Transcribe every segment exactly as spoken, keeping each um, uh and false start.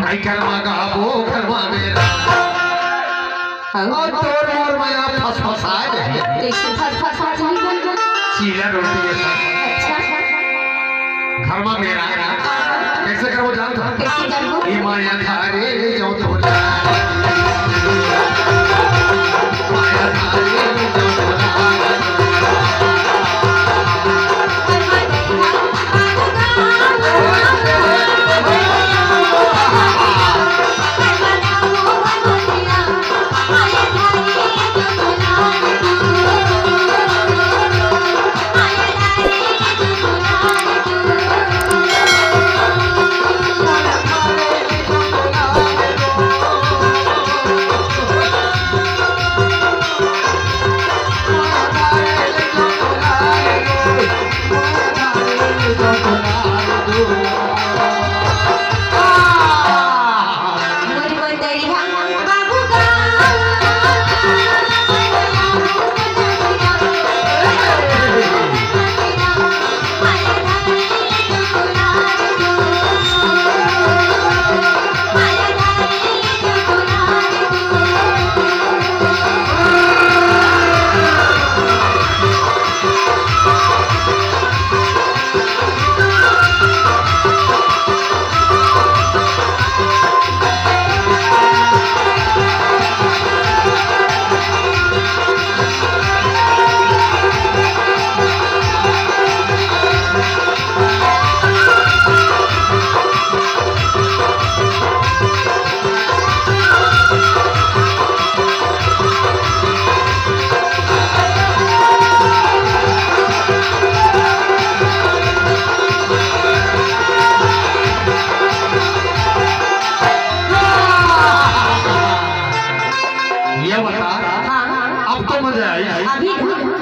आई घर मा गाबो, घर मा मेरा। हाँ। अउ तोर मोर मया फसफसाए रहे। कैसे फसफसाए रहे? चीला रोटी है। अच्छा। घर मा मेरा। कैसे करबो जानत हस? कैसे करबो? ई मया धारे ले जाओ तो। ये बता, हाँ। अब तो मजा आई। अभी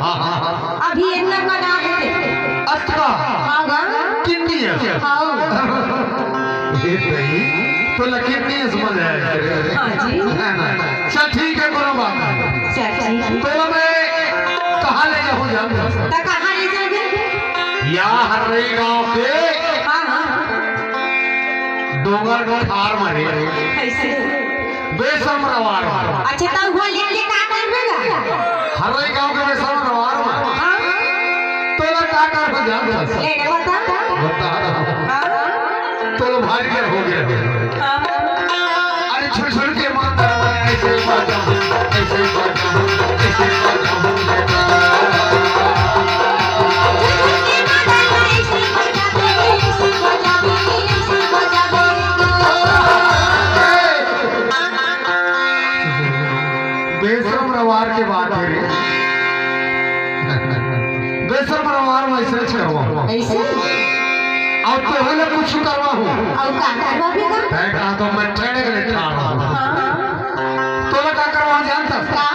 हाँ, हाँ, हाँ। अभी इतना बना देते। अतका? हाँ, हाँ। कितनी है? हाँ। ये सही। तो लकीर नहीं है, समझ आया। हाँ जी। है ना? चल ठीक है, कोनो बात नहीं। चल ठीक है। तो मैं कहाँ ले जाऊँ जान? तो कहाँ ले जाओगे? या हर्रई गांव के हाँ, हाँ। डोंगर ठार मरे। कैसे? बेसम रवार। अच्छा, तो वहाँ ले ले का करबे ना? हर्रई गांव के बेसम रवार में। हाँ। तोला का करबे जान? ले ना बता। बता रहा हूँ। हाँ। तोला भारी कर हो गया। हाँ। अरे छुर छुर के माता ऐसे बाजा, ऐसे बाजा, ऐसे बाजा। बेसम रवार के बात है रे। बेसम रवार में ऐसे करवा। ऐसे? अब तो होले कुछ करवा हूँ। अब का करवा भी का? तै कहा तो मैं ठेड़े के लिए ठाड़ हूँ। हाँ। तोला का करवा जानता? का?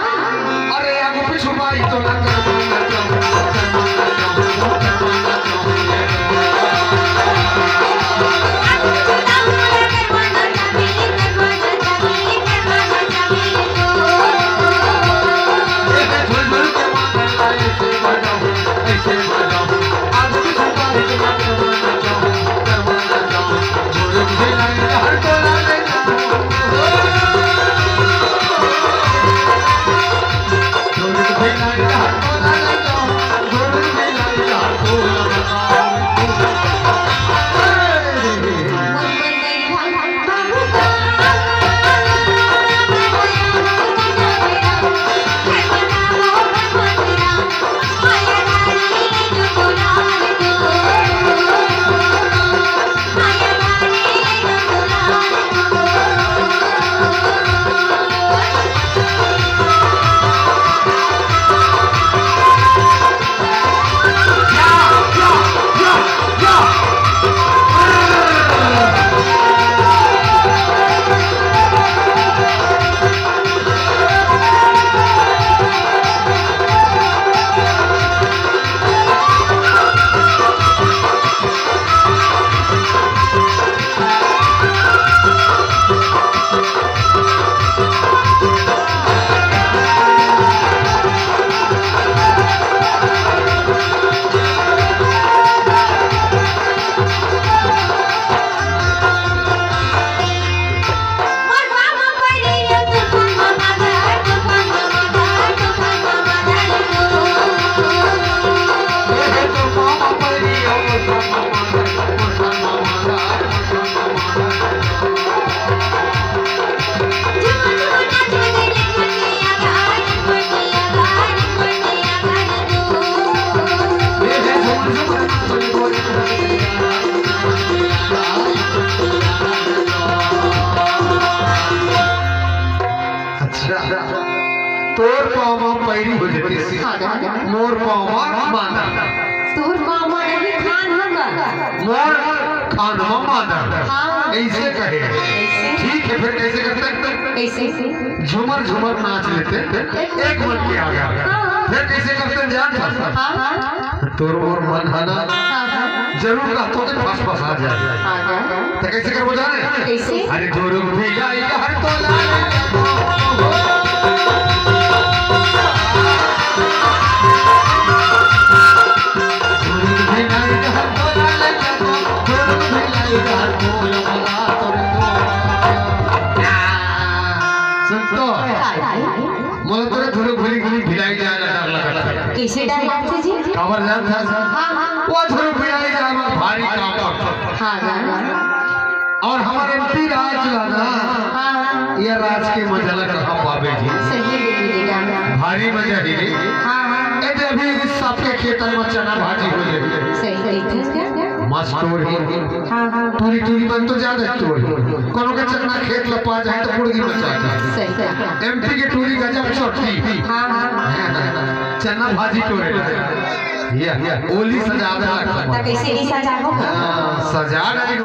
अरे आगू पीछू बाई तोला करवा ना चाहूँ। अच्छा, तोर पाँव म पैरी हो जतिस, हाँ, हाँ। मोर पाँव म मांदा। तोर पाँव म नहीं, खान म मांदा। मोर खान म मांदा। हाँ। ऐसे कहे। ऐसे? ठीक है, फिर कैसे करते? कैसे? झूमर झूमर नाच लेते, एक मन के आ गया। हाँ। फिर कैसे करते जान? हाँ, हाँ। तोर मोर मन है ना, हाँ, हाँ। जरूर कहतो के फस फस आ जाए। हाँ, हाँ। तो कैसे करबो जाने? कैसे? अरे धुरुक भिलाई डहर तोला ले जाबो। धुरुक भिलाई डहर तोला ले जाबो। धुरुक भिलाई डहर तोला बना तोरे तो। सुन तो। काय? मोला तोरे धुरुक भिलाई जाए ला डर लगत हे। कैसे डर लगथे जी? काबर जानत हस? हाँ, हाँ। वो धुरुक भिलाई जाए मा भारी काम हे। हाँ, हाँ। अउ हमर एमपी राज ला ना, हाँ, हाँ। ये राज के मजा ला कहाँ पाबे जी? सही है दीदी बेटा। भारी मजा ही रे। हाँ, हाँ। ए दे अभी सबके खेतन म चना भाजी हो जाए। सही, सही, सही। मस्त हो रही। हाँ, हाँ। टूरी टूरी मन तो ज्यादा टूरी। कोनो के चना खेत ला पा जाए तो कुड़गी मचा दे। सही कहा। एमपी के टूरी गजब चोटी। हाँ, हाँ। चना भाजी टोरे। ये, ये, ओली सजा दे। त कैसे नहीं सजा हो? हाँ, सजा दे।